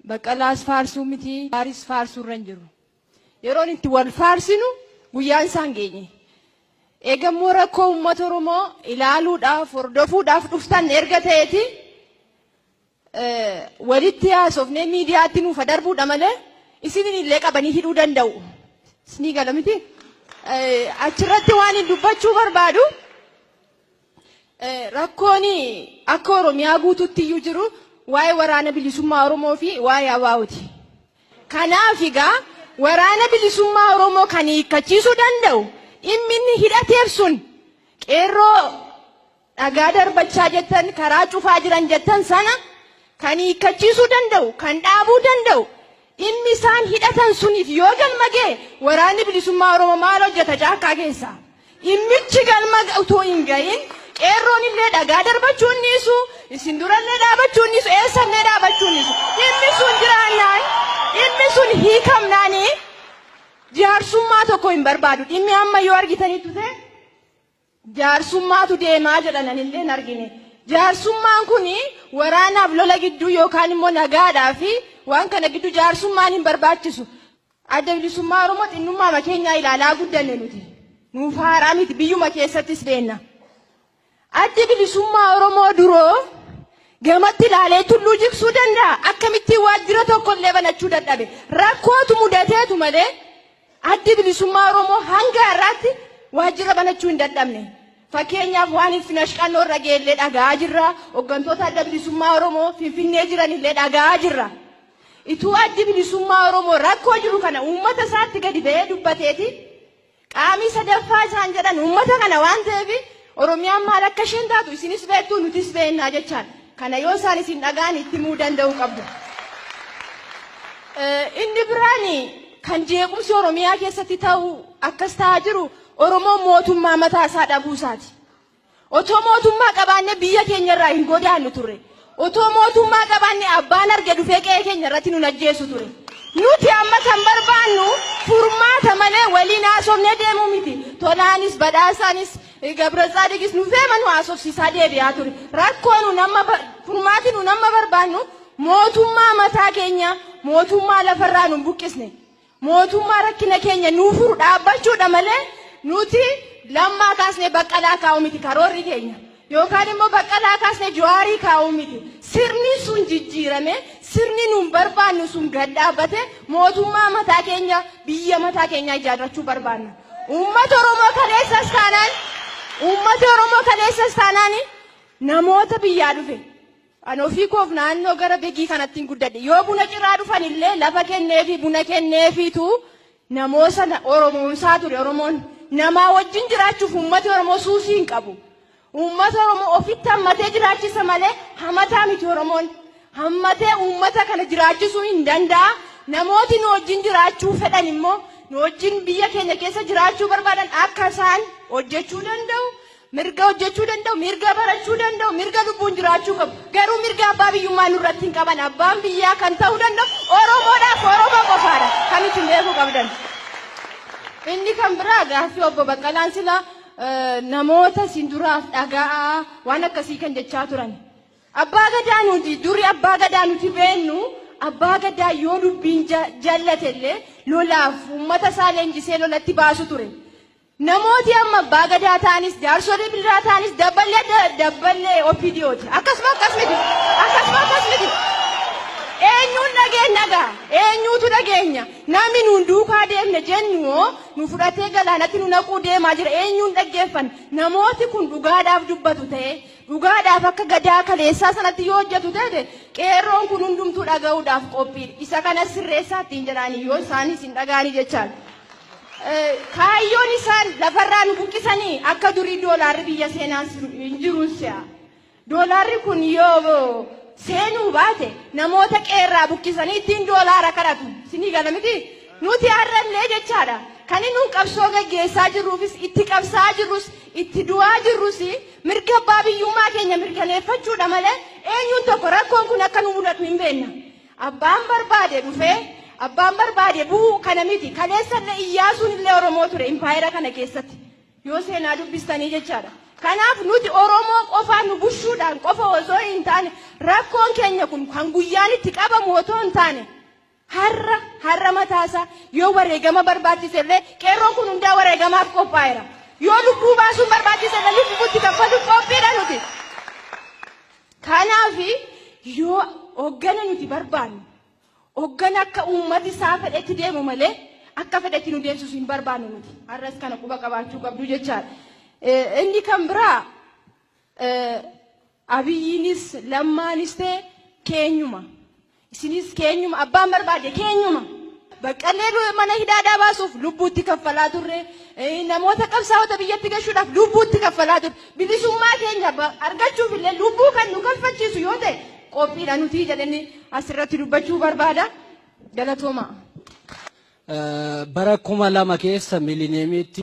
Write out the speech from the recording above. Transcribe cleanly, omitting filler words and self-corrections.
Baqqalaas faarsuu miti, Jawaaris faarsuu irra hin jiru. Yeroon itti wal faarsinu guyyaan isaa hin geenye. Eegammoo rakkoo uummata Oromoo ilaaluudhaaf, hordofuudhaaf dhuftan erga ta'eeti walitti haasofnee miidiyaatti nuufa darbuudha malee isinin illee qabanii hidhuu danda'u. Isinii gala miti? Achirratti waan hin dubbachuu barbaadu rakkoon akka Oromiyaa guutuutti iyyuu jiru waa'ee waraana bilisummaa Oromoo fi waa'ee ABOti. Kanaaf egaa waraana bilisummaa Oromoo kan hiikkachiisuu danda'u dhimmi inni hidhateef sun qeerroo dhagaa darbachaa jettan karaa cufaa jiran jettan sana kan hiikkachiisuu danda'u kan dhaabuu danda'u dhimmi isaan hidhatan suniif yoo galma ga'e waraanni bilisummaa Oromoo maal hojjeta caakkaa keessa? Dhimmichi galma utuu hin gahin qeerroon illee dhagaa darbachuu hin dhiisu, isin durallee dhaabachuu hin dhiisu, eessallee dhaabachuu hin dhiisu. Dhimmi sun jiraannaan, dhimmi sun hiikamnaanii jaarsummaa tokko hin barbaadu. Dhimmi amma yoo argitanitti ta'e jaarsummaatu deemaa jedhan anillee hin argine. Jaarsummaan kun waraanaaf lola gidduu yookaan immoo nagaadhaa fi waan kana gidduu jaarsummaan hin barbaachisu. Adda bilisummaa Oromoo xinnummaa keenyaa ilaalaa guddanne nuti. Nuuf haaraa miti biyyuma keessattis beenna. Addi bilisummaa Oromoo duroo gamatti ilaalee tulluu jigsuu danda'a. Akkamittiin waajjira tokko illee banachuu dadhabe. Rakkootu mudateetu malee addi bilisummaa Oromoo hanga har'aatti waajjira banachuu hin dadhabne. Fakkeenyaaf waan Ilfinash Qannoo irra ga'e dhaga'aa jirra. Hooggantoota adda bilisummaa Oromoo Finfinnee jiran illee dhaga'aa jirra. Ituu addi bilisummaa Oromoo rakkoo jiru kana uummata isaatti gadi ba'ee dubbateeti qaamii sadaffaa isaan jedhan uummata kana waan ta'eef Oromiyaan maal akka isheen taatu isinis beektu nutis beeknaa jechaadha. Kana yoo isaan isin dhaga'an itti himuu danda'uu qabdu. Inni biraan kan jeequmsi Oromiyaa keessatti ta'u akkas ta'aa jiru Oromoon mootummaa mataa isaa dhabuu isaati. Otoo mootummaa qabaanne biyya keenya irraa hin godaannu turre. Otoo mootummaa qabaanne abbaan arge dhufee qe'ee keenya irratti nun ajjeesu ture. Nuti amma kan barbaannu furmaata malee waliin haasofnee deemuu miti. Tolaanis badhaasaanis Gabratsaadiqis nu feema nu haasofsiisaa deebi'aa ture. Rakkoo nun amma furmaati nun amma barbaannu mootummaa mataa keenya mootummaa lafarraa nun buqqisne. Mootummaa rakkina keenya nuu furu dhaabbachuudha malee nuti Lammaa kaasnee Baqqalaa kaa'uu miti karoorri keenya. Yookaan immoo Baqqalaa kaasnee Jawaarii kaa'uu miti. Sirni sun jijjiirame sirni nuun barbaannu sun gad dhaabbate mootummaa mataa keenya biyya mataa keenyaa ijaarrachuu barbaanna. Uummata Oromoo kaleessas taanaan uummata Oromoo kaleessas taanaan namoota biyyaa dhufe An ofii koof naannoo gara Begii kanattiin guddadhe. Yoo buna ciraa dhufan illee lafa kenneefi buna kenneefiitu namoo sana Oromoomsaa ture Oromoon. Namaa wajjin jiraachuuf uummati Oromoo suusii hin qabu. Uummata Oromoo ofitti hammatee jiraachisa malee hamataa miti Oromoon. Hammatee uummata kana jiraachisuu hin danda'a. Namooti nu wajjin jiraachuu fedhan immoo nu wajjin biyya keenya keessa jiraachuu barbaadan akka isaan hojjechuu danda'u. Mirga hojjechuu danda'u, mirga barachuu danda'u, mirga lubbuun jiraachuu qabu. Garuu mirga abbaa biyyummaa nurratti hin qaban. Abbaan biyyaa kan ta'uu danda'u Oromoodhaaf Oromoo qofaadha. Kan isin beekuu qabdan. Inni kan biraa gaaffii obbo Baqqalaan sila namoota isin duraaf dhaga'aa waan akkasii kan jechaa turan. Abbaa gadaa nuti duri abbaa gadaa nuti beennu abbaa gadaa yoo dubbiin jallate illee lolaaf uummata isaa leenjisee lolatti baasu ture. Namooti amma abbaa gadaa ta'anis jaarsolii biraa ta'anis dabballee dabballee OPDOti. Akkasuma akkas miti. Akkasuma akkas miti. Eenyuun dhageenya gaa? Eenyuutu dhageenya? Namni nuun duukaa deemne jennu hoo nu fudhatee galaanatti nu naquu deemaa jira. Eenyuun dhaggeeffanna? Namooti kun dhugaadhaaf dubbatu ta'ee dhugaadhaaf akka gadaa kaleessaa sanatti yoo hojjetu ta'e qeerroon kun hundumtuu dhaga'uudhaaf qophiidha. Isa kana sirreessaa ittiin jedhaanii yoo isaanis hin dhaga'anii jechaan. Kaayyoon isaan lafarraa nu buqqisanii akka durii doolaarri biyya seenaan hin jiruun si'a. Doolaarri kun yoo seenuu baate namoota qeerraa buqqisanii ittiin doolaara kadhatu. Isinii gala miti? Nuti har'allee jechaadha. Kan inni qabsoo gaggeessaa jirruufis itti qabsaa jirrus itti du'aa jirrus mirga abbaa biyyummaa keenya mirkaneeffachuudha malee eenyuun tokko rakkoon kun akka nu mudatu hin beekna. Abbaan barbaade dhufee abbaan barbaade bu'uu kana miti. Kaleessallee Iyyaasuun illee Oromoo ture impaayera kana keessatti. Yoo seenaa dubbistanii jechaadha. Kanaaf nuti Oromoo qofaa nu bushuudhaan qofa osoo hin taane, rakkoon keenya kun kan guyyaan itti qabamu otoo hin taane, har'a har'a mataasaa yoo wareegama barbaachise illee qeerroon kun hundaa wareegamaaf qophaa'eera. Yoo lubbuu baasuun barbaachise illee lubbuutti kaffaluuf qophiidha nuti. Kanaaf yoo hoggana nuti barbaannu, hoggana akka uummati isaa fedhetti deemu malee akka fedhetti nu deemsisu hin barbaannu nuti. Har'as kana quba qabaachuu qabdu jechaadha. Inni kan biraa, Abiyyiinis Lammaanis ta'e keenyuma. Isinis keenyuma, abbaan barbaade keenyuma. Baqqallee mana hidhaadhaa baasuuf lubbuutti kaffalaa turre. Namoota qabsaa'ota biyyatti gashuudhaaf lubbuutti kaffalaa turre. Bilisummaa keenya argachuuf illee lubbuu kan nu kaffachiisu yoo ta'e qophiidha nuti jedhanii asirratti dubbachuu barbaada. Galatooma. Bara 2000 keessa millenniumiitti